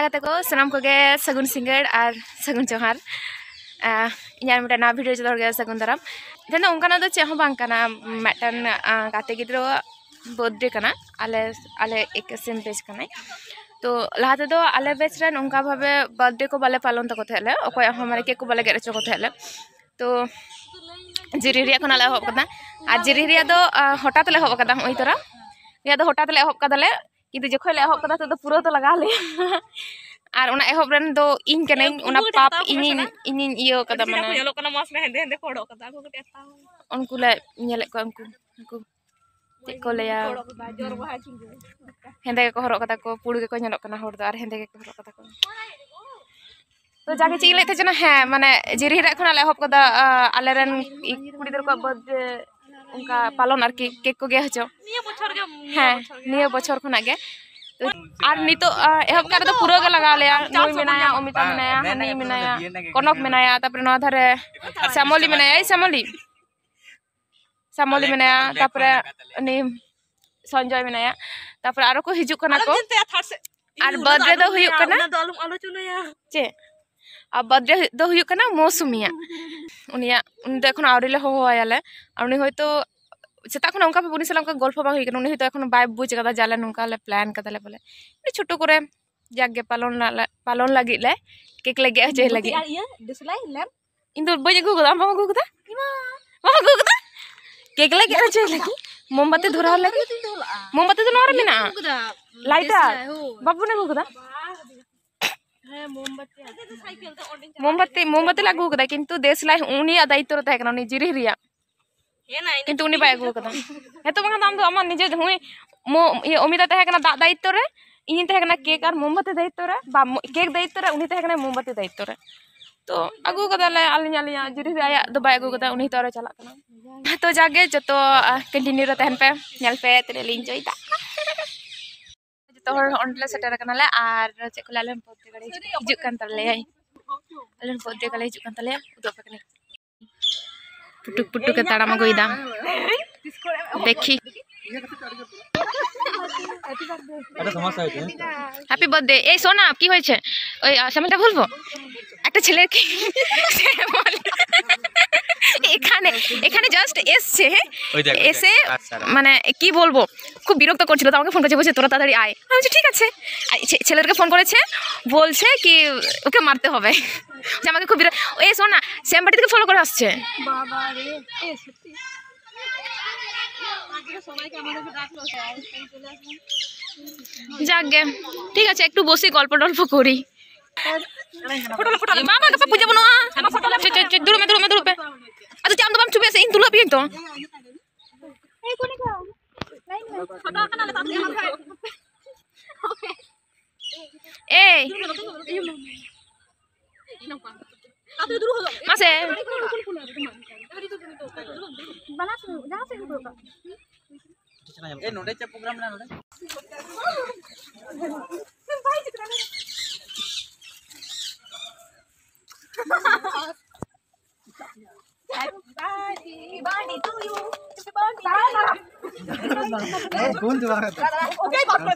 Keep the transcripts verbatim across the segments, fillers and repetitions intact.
ᱜᱟᱛᱮ ᱠᱚ ᱥᱟᱱᱟᱢ ᱠᱚᱜᱮ ᱥᱟᱹᱜᱩᱱ ᱥᱤᱸᱜᱟᱹᱲ ᱟᱨ ᱥᱟᱹᱜᱩᱱ ᱡᱚᱦᱟᱨ᱾ ᱟᱨ ᱤᱧᱟᱹᱜ ᱢᱤᱫᱴᱟᱝ ᱱᱟᱣᱟ ᱵᱷᱤᱰᱤᱭᱳ ᱡᱚᱛᱚ ᱦᱚᱲ ᱜᱮ ᱥᱟᱹᱜᱩᱱ ᱫᱟᱨᱟᱢ᱾ ᱛᱮᱦᱮᱧ ᱫᱚ ᱚᱱᱠᱟᱱᱟᱜ ᱫᱚ ᱪᱮᱫ ᱦᱚᱸ ᱵᱟᱝ ᱠᱟᱱᱟ, ᱢᱤᱫᱴᱟᱝ ᱜᱟᱛᱮ ᱜᱤᱫᱽᱨᱟᱹᱣᱟᱜ ᱵᱟᱨᱛᱷᱰᱮ ᱠᱟᱱᱟ᱾ ᱟᱞᱮ ᱟᱞᱮ ᱮᱠ ᱥᱮᱢ ᱵᱮᱪ ᱠᱟᱱᱟᱭ᱾ ᱛᱚ ᱞᱟᱦᱟ ᱛᱮᱫᱚ ᱟᱞᱮ ᱵᱮᱪ ᱨᱮᱱ ᱚᱱᱠᱟ ᱵᱷᱟᱵᱮ ᱵᱟᱨᱛᱷᱰᱮ ᱠᱚ ᱵᱟᱞᱮ ᱯᱟᱞᱚᱱ ᱛᱟᱠᱚ ᱛᱟᱦᱮᱸᱫ ᱞᱮ, ᱚᱠᱚᱭᱟᱜ ᱦᱚᱸ ᱢᱟᱱᱮ ᱠᱮᱠ ᱠᱚ ᱵᱟᱞᱮ ᱜᱮᱫ ᱦᱚᱪᱚ ᱠᱚ ᱛᱟᱦᱮᱸᱫ ᱞᱮ᱾ ᱛᱚ ᱡᱤᱨᱤ ᱨᱮᱭᱟᱜ ᱠᱷᱚᱱᱟᱜ ᱞᱮ ᱮᱦᱚᱵ ᱠᱟᱫᱟ᱾ ᱟᱨ ᱡᱤᱨᱤ ᱨᱮᱭᱟᱜ ᱫᱚ ᱦᱚᱴᱟᱛ ᱞᱮ ᱮᱦᱚᱵ ᱠᱟᱫᱟ᱾ ᱦᱚᱸᱜᱼᱚᱭ ᱛᱚᱨᱟ ᱨᱮᱭᱟᱜ ᱫᱚ ᱦᱚᱴᱟᱛ ᱞᱮ ᱮᱦᱚᱵ ᱠᱟᱫᱟᱞᱮ, ᱠᱤᱱᱛᱩ ᱡᱚᱠᱷᱚᱱ ᱞᱮ ᱮᱦᱚᱵ ᱠᱟᱫᱟ ᱛᱚ ᱯᱩᱨᱟᱹ ᱛᱚ ᱞᱟᱜᱟᱣ ᱞᱮᱭᱟ᱾ ᱟᱨ ᱚᱱᱟ ᱮᱦᱚᱵ ᱨᱮᱱ ᱫᱚ ᱤᱧ ᱠᱟᱹᱱᱟᱹᱧ᱾ ᱚᱱᱟ ᱯᱟᱯ ᱤᱧᱤᱧ ᱤᱧᱤᱧ ᱤᱭᱟᱹ ᱠᱟᱫᱟ᱾ ᱢᱟᱱᱮ ᱧᱮᱞᱚᱜ ᱠᱟᱱᱟ ᱢᱚᱸᱡᱽ ᱞᱮ ᱦᱮᱸᱫᱮ ᱦᱮᱸᱫᱮ ᱠᱚ ᱦᱚᱲᱚᱜ ᱠᱟᱫᱟ ᱟᱠᱚ ᱠᱟᱹᱴᱤᱡ ᱦᱟᱛᱟᱣ᱾ ᱩᱱᱠᱩ ᱞᱮ ᱧᱮᱞᱮᱫ ᱠᱚᱣᱟ, ᱩᱱᱠᱩ ᱩᱱᱠᱩ ᱪᱮᱫ ᱠᱚ ᱞᱟᱹᱭᱟ, ᱦᱮᱸᱫᱮ ᱜᱮᱠᱚ ᱦᱚᱨᱚᱜ ᱠᱟᱫᱟ ᱠᱚ, ᱯᱩᱲ ᱜᱮᱠᱚ ᱧᱮᱞᱚᱜ ᱠᱟᱱᱟ ᱦᱚᱲ ᱫᱚ, ᱟᱨ ᱦᱮᱸᱫᱮ ᱜᱮᱠᱚ ᱦᱚᱨᱚᱜ ᱠᱟᱫᱟ ᱠᱚ᱾ ᱛᱚ ᱡᱟᱜᱮ ᱪᱮᱫ ᱤᱧ ᱞᱟᱹᱭᱮᱫ ᱛᱟᱦᱮᱸ ᱡᱮᱱᱚ, ᱦᱮᱸ, ᱢᱟᱱᱮ ᱡᱤᱨᱤ ᱨᱮᱭᱟᱜ ᱠᱷᱚᱱᱟᱜ ᱞᱮ ᱮᱦᱚᱵ ᱠᱟᱫᱟ᱾ ᱟᱞᱮᱨᱮᱱ ᱠᱩᱲᱤ ᱜᱤᱫᱽᱨᱟᱹ ᱠᱚᱣᱟᱜ ᱵᱟᱨᱛᱷᱰᱮ ᱚᱱᱠᱟ ᱯᱟᱞᱚᱱ ᱟᱨᱠᱤ, ᱠᱮᱠ ᱠᱚ ᱜᱮᱫ ᱦᱚᱪᱚ᱾ ᱦᱮᱸ, ᱱᱤᱭᱟᱹ ᱵᱚᱪᱷᱚᱨ ᱠᱷᱚᱱᱟᱜ ᱜᱮ᱾ ᱛᱚ ᱟᱨ ᱱᱤᱛᱚᱜ ᱮᱦᱚᱵ ᱠᱟᱜ ᱨᱮᱫᱚ ᱯᱩᱨᱟᱹ ᱜᱮ ᱞᱟᱜᱟᱣ ᱞᱮᱭᱟ᱾ ᱱᱩᱭ ᱢᱮᱱᱟᱭᱟ, ᱚᱢᱤᱛᱟ ᱢᱮᱱᱟᱭᱟ, ᱦᱟᱹᱱᱤ ᱢᱮᱱᱟᱭᱟ, ᱠᱚᱱᱚᱠ ᱢᱮᱱᱟᱭᱟ, ᱛᱟᱨᱯᱚᱨᱮ ᱱᱚᱣᱟ ᱫᱷᱟᱨᱮ ᱥᱟᱢᱚᱞᱤ ᱢᱮᱱᱟᱭᱟ᱾ ᱮᱭ ᱥᱟᱢᱚᱞᱤ, ᱥᱟᱢᱚᱞᱤ ᱢᱮᱱᱟᱭᱟ, ᱛᱟᱨᱯᱚᱨᱮ ᱩᱱᱤ ᱥᱚᱧᱡᱚᱭ ᱢᱮᱱᱟᱭᱟ, ᱛᱟᱨᱯᱚᱨᱮ ᱟᱨᱚ ᱠᱚ ᱦᱤᱡᱩᱜ ᱠᱟᱱᱟ ᱠᱚ᱾ ᱟᱨ ᱵᱟᱨᱛᱷᱰᱮ ᱫᱚ ᱦᱩᱭᱩᱜ ᱠᱟᱱᱟ ᱪᱮᱫ? ᱟᱨ ᱵᱟᱨᱛᱷᱰᱮ ᱫᱚ ᱦᱩᱭᱩᱜ ᱠᱟᱱᱟ ᱢᱳᱥᱩᱢᱤᱭᱟᱜ᱾ ᱩᱱᱤᱭᱟᱜ, ᱩᱱᱤ ᱫᱚ ᱮᱠᱷᱚᱱ ᱟᱹᱣᱨᱤ ᱞᱮ ᱦᱚᱦᱚᱣᱟᱭᱟᱞᱮ᱾ ᱟᱨ ᱩᱱᱤ ᱦᱚᱭᱛᱳ ᱥᱮᱛᱟᱜ ᱠᱷᱚᱱᱟᱜ ᱚᱱᱠᱟ ᱩᱱᱤ ᱥᱟᱞᱟᱜ ᱚᱱᱠᱟ ᱜᱚᱞᱯᱷᱚ ᱵᱟᱝ ᱦᱩᱭ ᱠᱟᱱᱟ᱾ ᱩᱱᱤ ᱦᱚᱭᱛᱳ ᱮᱠᱷᱚᱱ ᱵᱟᱭ ᱵᱩᱡᱽ ᱠᱟᱫᱟ ᱡᱮ ᱟᱞᱮ ᱱᱚᱝᱠᱟ ᱞᱮ ᱯᱞᱮᱱ ᱠᱟᱫᱟᱞᱮ ᱵᱚᱞᱮ᱾ ᱪᱷᱳᱴᱳ ᱠᱚᱨᱮ ᱡᱟᱠ ᱜᱮ ᱯᱟᱞᱚᱱ ᱞᱟ-, ᱯᱟᱞᱚᱱ ᱞᱟᱹᱜᱤᱫ ᱞᱮ ᱠᱮᱠ ᱞᱮ ᱜᱮᱫ ᱦᱚᱪᱚᱭ ᱞᱟᱹᱜᱤᱫ᱾ ᱤᱧ ᱫᱚ ᱵᱟᱹᱧ ᱟᱹᱜᱩ ᱠᱟᱫᱟ, ᱟᱢ ᱵᱟᱢ ᱟᱹᱜᱩ ᱠᱟᱫᱟ? ᱵᱟᱢ ᱟᱹᱜᱩ ᱠᱟᱫᱟ? ᱠᱮᱠ ᱞᱮ ᱜᱮᱫ ᱦᱚᱪᱚᱭ ᱞᱟᱹᱜᱤᱫ, ᱢᱳᱢᱵᱟᱛᱤ ᱫᱷᱚᱨᱟᱣ ᱞᱟᱹᱜᱤᱫ᱾ ᱢᱳᱢᱵᱟᱛᱤ ᱫᱚ ᱱᱚᱣᱟ ᱨᱮ ᱢᱮᱱᱟᱜᱼᱟ, ᱞᱟᱭᱴᱟᱨ᱾ ᱵᱟᱵᱩᱱ ᱟᱹᱜᱩ ᱠᱟᱫᱟ? ᱢᱳᱢᱵᱟᱛᱤ, ᱢᱳᱢᱵᱟᱛᱤ ᱞᱮ ᱟᱹᱜᱩ ᱠᱟᱫᱟ, ᱠᱤᱱᱛᱩ ᱫᱮᱥᱞᱟᱭ ᱩᱱᱤᱭᱟᱜ ᱫᱟᱭᱤᱛᱛᱚ ᱨᱮ ᱛᱟᱦᱮᱸ ᱠᱟᱱᱟ, ᱩᱱᱤ ᱡᱤᱨᱤ ᱨᱮᱭᱟᱜ᱾ ᱠᱤᱱᱛᱩ ᱩᱱᱤ ᱵᱟᱭ ᱟᱹᱜᱩ ᱠᱟᱫᱟ᱾ ᱦᱮᱸᱛᱚ, ᱵᱟᱝᱠᱷᱟᱱ ᱫᱚ ᱟᱢ ᱫᱚ ᱟᱢᱟᱜ ᱱᱤᱡᱮ ᱦᱩᱭ ᱢᱚ-, ᱤᱭᱟᱹ, ᱚᱢᱤᱛᱟ ᱛᱟᱦᱮᱸ ᱠᱟᱱᱟ ᱫᱟᱜ ᱫᱟᱭᱤᱛᱛᱚ ᱨᱮ, ᱤᱧᱤᱧ ᱛᱟᱦᱮᱸ ᱠᱟᱱᱟ ᱠᱮᱠ ᱟᱨ ᱢᱳᱢᱵᱟᱛᱤ ᱫᱟᱭᱤᱛᱛᱚ ᱨᱮ, ᱵᱟ, ᱢᱚ-, ᱠᱮᱠ ᱫᱟᱭᱤᱛᱛᱚ ᱨᱮ, ᱩᱱᱤ ᱛᱟᱦᱮᱸ ᱠᱟᱱᱟᱭ ᱢᱳᱢᱵᱟᱛᱤ ᱫᱟᱭᱤᱛᱛᱚ ᱨᱮ᱾ ᱛᱚ ᱟᱹᱜᱩ ᱠᱟᱫᱟᱞᱮ ᱟᱹᱞᱤᱧ, ᱟᱹᱞᱤᱧᱟᱜ ᱡᱤᱨᱤ ᱨᱮ ᱟᱭᱟᱜ ᱫᱚ ᱵᱟᱭ ᱟᱹᱜᱩ ᱠᱟᱫᱟ, ᱩᱱᱤ ᱛᱚ ᱟᱨᱚ ᱪᱟᱞᱟᱜ ᱠᱟᱱᱟ᱾ ᱛᱚ ᱡᱟᱜᱮ ᱡᱚᱛᱚ, ᱟ, ᱠᱚᱱᱴᱤᱱᱤᱭᱩ ᱨᱮ ᱛᱟᱦᱮᱱ ᱯᱮ, ᱧᱮᱞ ᱯᱮ ᱛᱤᱱᱟᱹᱜ ᱞᱤᱧ ᱤᱱᱡᱚᱭ ᱫᱟ᱾ ᱡᱚᱛᱚ ᱦᱚᱲ ᱚᱸᱰᱮ ᱞᱮ ᱥᱮᱴᱮᱨ ᱟᱠᱟᱱᱟᱞᱮ ᱟᱨ ᱪᱮᱫ ᱠᱚ ᱞᱟᱹᱭᱟ, ᱟᱞᱮ ᱨᱮᱱ ᱵᱚᱫᱽᱫᱮ ᱜᱟᱲᱤ ᱦᱤᱡᱩᱜ ᱠᱟᱱ ᱛᱟᱞᱮᱭᱟᱭ, ᱟᱞᱮ ᱨᱮᱱ ᱵᱚᱫᱽᱫᱮ ᱜᱟᱲᱤ ᱦᱤᱡᱩᱜ ᱠᱟᱱ ᱛᱟᱞᱮᱭᱟ, ᱩᱫᱩᱜ ᱟᱯᱮ ᱠᱟᱹᱱᱟᱹᱧ᱾ ᱯᱩᱴᱩᱠ ᱯᱩᱴᱩᱠ ᱮ ᱛᱟᱲᱟᱢ ᱟᱹᱜᱩᱭᱮᱫᱟ᱾ ᱫᱮᱠᱷᱤ᱾ একটা সমস্যা হয়েছে। Happy birthday. এই শোনা, কি হয়েছে? ওই আহ, শ্যামলটা বলবো, একটা ছেলের কি এখানে, এখানে জাস্ট এসছে, হ্যাঁ? ওই দেখ, ওই দেখ। এসে আচ্ছা, আচ্ছা। মানে কি বলবো, খুব বিরক্ত করছিল, তো আমাকে ফোন করেছে, বলছে তোরা তাড়াতাড়ি আয়। আমি বলছি ঠিক আছে। আর ছে- ছেলেটাকে ফোন করেছে, বলছে কি ওকে মারতে হবে। যে আমাকে খুব বিরক্ত, এই শোন না, শ্যামবাটি থেকে ফলো করে আসছে। বাবা রে, এ সত্যি। আজকে সবাইকে আমাদেরকে ডাকলো, স্যার, আমি চলে আসলাম। যাকগে, ঠিক আছে, একটু বসি, গল্প টল্প করি। Photo, photo. বাবা, বাবা, পুজো বনো। চল, চল, চল, দূরমে, দূরমে, দূরমে। আচ্ছা, চান্দু বাম চুপে আছে, ইন্দুলা বিয়ে তো। এই। ᱢᱟᱥᱮ᱾ ᱮ, ᱱᱚᱰᱮ ᱪᱮᱫ ᱯᱨᱳᱜᱨᱟᱢ ᱢᱮᱱᱟᱜᱼᱟ ᱱᱚᱰᱮ? ᱮ, ᱠᱩᱞ ᱫᱚ ᱵᱟᱝ ᱦᱩᱭᱩᱜ ᱛᱟᱢᱟ᱾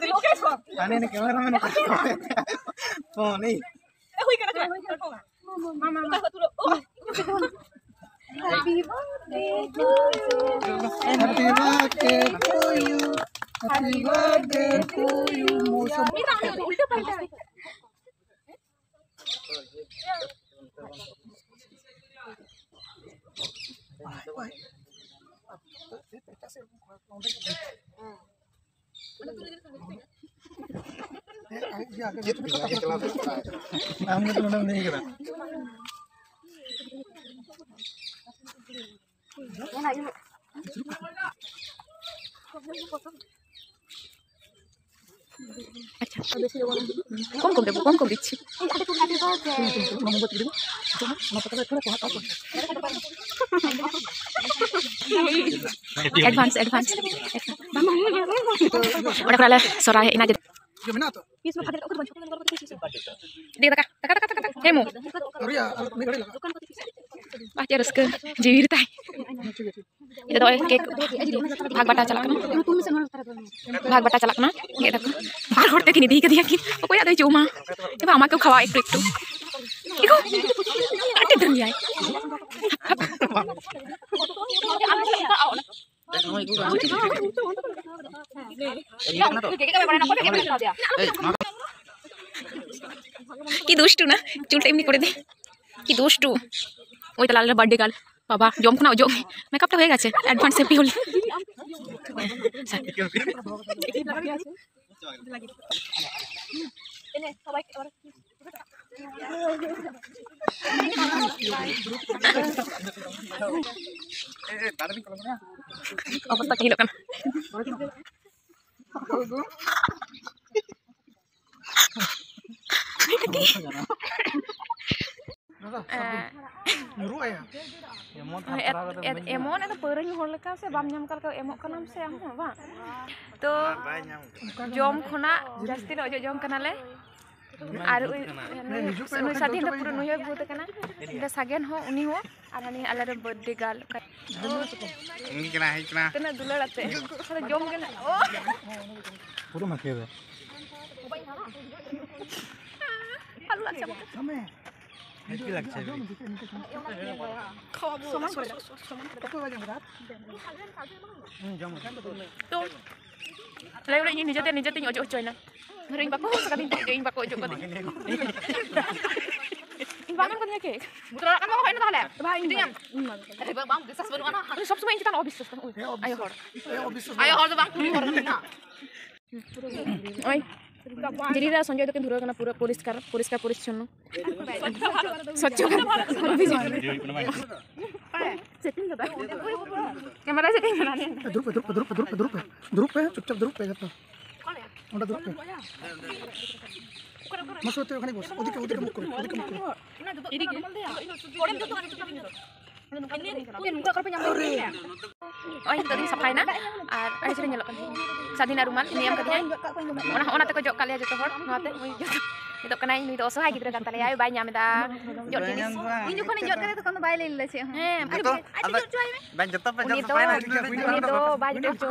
ᱦᱟᱱᱮ ᱦᱟᱱᱮ ᱠᱮᱢᱮᱨᱟ ᱢᱮᱱ ᱠᱚ ᱯᱷᱳᱱ ᱮᱭ᱾ ᱦᱩᱭ ᱠᱟᱱᱟ, ᱪᱟᱞᱟᱜ ᱢᱟ, ᱢᱟ, ᱢᱟ᱾ ᱚᱠᱟ ᱠᱚ ᱟᱹᱛᱩ ᱨᱮ? ᱚ᱾ Happy birthday to you. Happy birthday to you. Happy birthday to you. ᱢᱤᱫ ᱫᱷᱟᱣ ᱩᱞᱴᱟᱹ ᱯᱟᱞᱴᱟ᱾ ᱟᱢ ᱜᱮ ᱛᱚ ᱱᱚᱰᱮᱢ ᱞᱟᱹᱭ ᱠᱟᱫᱟ᱾ আচ্ছা, কম কম দেবো, কম কম দিচ্ছি। Advance, advance. ᱚᱸᱰᱮ ᱠᱷᱚᱱᱟᱜ ᱞᱮ ᱥᱚᱨᱦᱟᱭ ᱦᱮᱡ ᱮᱱᱟ᱾ ᱫᱤᱭᱮ ᱫᱟᱠᱟ, ᱫᱟᱠᱟ, ᱫᱟᱠᱟ, ᱫᱟᱠᱟ᱾ ᱦᱮᱸ, ᱢᱳ᱾ ᱵᱟᱦ, ᱪᱮᱫ ᱨᱟᱹᱥᱠᱟᱹ ᱡᱤᱣᱤ ᱨᱮ ᱛᱟᱦᱮᱸ᱾ ᱱᱤᱛᱚᱜ ᱫᱚ ᱠᱮᱠ ᱵᱷᱟᱜᱽ ᱵᱟᱴᱟ ᱪᱟᱞᱟᱜ ᱠᱟᱱᱟ᱾ ᱵᱷᱟᱜᱽ ᱵᱟᱴᱟ ᱪᱟᱞᱟᱜ ᱠᱟᱱᱟ᱾ ᱜᱮᱫ ᱫᱟᱠᱚ᱾ ᱵᱟᱨ ᱦᱚᱲ ᱛᱮᱠᱤᱱ ᱤᱫᱤ ᱠᱟᱫᱮᱭᱟ ᱠᱤᱱ᱾ ᱚᱠᱚᱭᱟᱜ ᱫᱚᱭ ᱡᱚᱢᱟ? ᱮ ᱵᱟ, ᱟᱢᱟ ᱠᱚ ᱠᱷᱟᱣᱟ ᱮᱠᱴᱩ ᱮᱠᱴᱩ᱾ ᱤᱠᱩ, ᱟᱹᱰᱤ ᱰᱷᱮᱨ ᱜᱮᱭᱟᱭ᱾ কি দুষ্টু না, চুলটা এমনি করে দে। কি দুষ্টু। ওই তাহলে আলাদা বার্থডে গার্ল। বাবা, জম খোনা অজো। মেকআপটা হয়ে গেছে, অ্যাডভান্স হ্যাপি হোলি। অবস্থা কি হলো কেন? ᱮ, ᱮᱢᱚᱱ ᱮᱛ-, ᱮᱛ-, ᱮᱢᱚᱱ ᱮᱛᱚ ᱯᱟᱹᱣᱨᱟᱹ ᱧᱩ ᱦᱚᱲ ᱞᱮᱠᱟ ᱥᱮ ᱵᱟᱢ ᱧᱟᱢ ᱠᱟᱜ ᱞᱮᱠᱟ ᱮᱢᱚᱜ ᱠᱟᱱᱟᱢ ᱥᱮ ᱟᱢ ᱦᱚᱸ, ᱵᱟᱝ? ᱛᱚ ᱡᱚᱢ ᱠᱷᱚᱱᱟᱜ ᱡᱟᱹᱥᱛᱤ ᱞᱮ ᱚᱡᱚᱜ ᱡᱚᱝ ᱠᱟᱱᱟᱞᱮ᱾ ᱟᱨ ᱩᱱᱤ, ᱩᱱᱤ ᱥᱟᱫᱷᱤᱱ ᱫᱚ ᱯᱩᱨᱟᱹ ᱱᱩᱭ ᱦᱚᱸᱭ ᱵᱷᱩᱛ ᱟᱠᱟᱱᱟ᱾ ᱤᱧ ᱫᱚ ᱥᱟᱜᱮᱱ ᱦᱚᱸ, ᱩᱱᱤ ᱦᱚᱸ, ᱟᱨ ᱦᱟᱹᱱᱤ ᱟᱞᱮᱨᱮᱱ ᱵᱟᱨᱛᱷᱰᱮ ᱜᱟᱨᱞ᱾ ᱦᱮᱡ ᱠᱟᱱᱟ, ᱦᱮᱡ ᱠᱟᱱᱟ᱾ ᱛᱤᱱᱟᱹᱜ ᱫᱩᱞᱟᱹᱲ ᱟᱛᱮ᱾ ᱟᱫᱚ ᱡᱚᱢ ᱜᱮ ᱱᱟᱜ᱾ ᱚ! ᱯᱩᱨᱟᱹ ᱢᱟᱠᱷᱤᱭᱟᱹ ᱫᱚ᱾ ᱟᱞᱩ ᱞᱟᱫ ᱪᱟᱵᱟ᱾ ᱦᱮᱯᱤ ᱞᱟᱜᱪᱷᱮ ᱵᱷᱟᱭ᱾ ᱥᱚᱢᱟᱱ ᱠᱚᱨᱮ ᱫᱚ᱾ ᱦᱩᱸ, ᱡᱚᱢ ᱠᱟᱛᱮ᱾ ᱛᱚ, ᱞᱟᱹᱭ ᱵᱟᱲᱟᱭ ᱤᱧ ᱱᱤᱡᱮᱛᱮ, ᱱᱤᱡᱮᱛᱮᱧ ᱚᱡᱚᱜ ᱦᱚᱪᱚᱭᱮᱱᱟ᱾ ᱫᱷᱚᱨᱮ ᱤᱧ ᱵᱟᱠᱚ ᱦᱚᱦᱚ ᱠᱟᱫᱤᱧ ᱛᱟᱦᱮᱸᱫ, ᱤᱧ ᱵᱟᱠᱚ ᱚᱡᱚᱜ ᱠᱟᱫᱤᱧ᱾ ᱤᱧ ᱵᱟᱢ ᱮᱢ ᱠᱟᱫᱤᱧᱟ ᱠᱮᱠ? ᱵᱩᱛᱨᱟ ᱠᱟᱱ ᱵᱟᱝ ᱦᱩᱭᱱᱟ ᱛᱟᱦᱞᱮ? ᱵᱟᱝ, ᱤᱧ ᱫᱤᱱ ᱵᱟᱝ᱾ ᱮᱢ᱾ ᱟᱨᱮ ᱵᱟᱝ, ᱵᱟᱝ, ᱵᱤᱥᱥᱟᱥ ᱵᱟᱹᱱᱩᱜᱼᱟ ᱱᱟ᱾ ᱩᱱᱤ ᱥᱚᱵ ᱥᱚᱢᱚᱭ ᱤᱧ ᱪᱮᱛᱟᱱ ᱚᱵᱤᱥᱥᱟᱥ ᱛᱟᱢ᱾ ᱳᱭ, ᱦᱮᱸ, ᱚᱵᱤᱥᱥᱟᱥ᱾ ᱟᱭᱳ ᱦᱚᱲ᱾ ᱟᱭᱳ ᱦᱚᱲ ᱫᱚ ᱵᱟᱝ, ᱠᱩᱲᱤ ᱦᱚᱲ ᱠᱟᱱᱟ᱾ ᱳᱭ, ᱫᱤᱫᱤ ᱫᱟ ᱥᱚᱧᱡᱚᱭ ᱫᱚᱠᱤᱱ ᱫᱷᱩᱨᱟᱹᱣ ᱠᱟᱱᱟ ᱯᱩᱨᱟᱹ ᱯᱚᱨᱤᱥᱠᱟᱨ, ᱯᱚᱨᱤᱥᱠᱟᱨ ᱯᱚᱨᱤᱪᱷᱚᱱᱱᱚ᱾ ᱥᱚᱪᱪᱷᱚ ᱚᱵᱷᱤᱡᱟᱱ᱾ ᱥᱮᱴᱤᱝ ᱠᱟᱫᱟ᱾ ᱠᱮᱢᱮᱨᱟ ᱥᱮᱴᱤᱝ ᱠᱟᱱᱟ᱾ ᱫᱩᱲᱩᱵ ᱯᱮ, ᱫᱩᱲᱩᱵ ᱯᱮ, ᱫᱩᱲᱩᱵ ᱯᱮ, ᱫᱩᱲᱩᱵ ᱯᱮ, ᱫᱩᱲᱩᱵ ᱯᱮ, ᱫᱩᱲᱩᱵ ᱯᱮ, ᱪᱩᱯᱪᱟᱯ ᱫᱩᱲᱩᱵ ᱯᱮ ᱡᱚᱛᱚ᱾ ᱚᱸᱰᱮ ᱫᱩᱲᱩᱵ ᱯᱮ᱾ ᱢᱟᱥᱮ ᱚᱛᱮ ᱠᱷᱟᱱᱤ ᱵᱚᱥ, ᱚᱫᱤᱠᱮ, ᱚᱫᱤᱠᱮ ᱢᱩᱠ ᱠᱚᱨᱮ, ᱚᱫᱤᱠᱮ ᱢᱩᱠ ᱠᱚᱨᱮ᱾ ᱱᱚᱜᱼᱚᱭ ᱱᱤᱛᱚᱜ ᱫᱚᱧ ᱥᱟᱯᱷᱟᱭᱮᱱᱟ ᱟᱨ ᱟᱹᱰᱤ ᱪᱮᱦᱨᱟ ᱧᱮᱞᱚᱜ ᱠᱟᱱ ᱛᱤᱧᱟ᱾ ᱥᱟᱫᱷᱤᱱᱟᱜ ᱨᱩᱢᱟᱞ ᱩᱱᱤ ᱮᱢ ᱠᱟᱫᱤᱧᱟᱭ᱾ ᱚᱱᱟ, ᱚᱱᱟ ᱛᱮᱠᱚ ᱡᱚᱜ ᱠᱟᱜ ᱞᱮᱭᱟ ᱡᱚᱛᱚ ᱦᱚᱲ, ᱱᱚᱣᱟᱛᱮ, ᱩᱭ, ᱡᱚᱛᱚ᱾ ᱱᱤᱛᱚᱜ ᱠᱟᱱᱟᱭ, ᱱᱩᱭ ᱫᱚ ᱚᱥᱚᱦᱟᱭ ᱜᱤᱫᱽᱨᱟᱹ ᱠᱟᱱ ᱛᱟᱞᱮᱭᱟᱭ, ᱵᱟᱭ ᱧᱟᱢ ᱮᱫᱟ ᱡᱚᱜ ᱡᱤᱱᱤᱥ᱾ ᱤᱧ ᱡᱚᱠᱷᱚᱱᱤᱧ ᱡᱚᱜ ᱠᱟᱫᱟ ᱛᱚᱠᱷᱚᱱ ᱫᱚ ᱵᱟᱭ ᱞᱟᱹᱭ ᱞᱮᱫᱟ ᱪᱮᱫ ᱦᱚᱸ᱾ ᱦᱮᱸ, ᱟᱨ ᱡᱚᱛᱚ, ᱟᱡ ᱟᱫᱚ ᱡᱚᱜ ᱦᱚᱪᱚᱣᱟᱭ ᱢᱮ᱾ ᱵᱟᱝ, ᱡᱚᱛᱚ ᱯᱮ ᱩᱱᱤ ᱡᱚᱜ ᱫᱚ, ᱪᱟᱵᱟᱭᱮᱱᱟ᱾ ᱩᱱᱤ ᱫᱚ ᱵᱟᱭ ᱡᱚᱜ ᱦᱚᱪᱚ᱾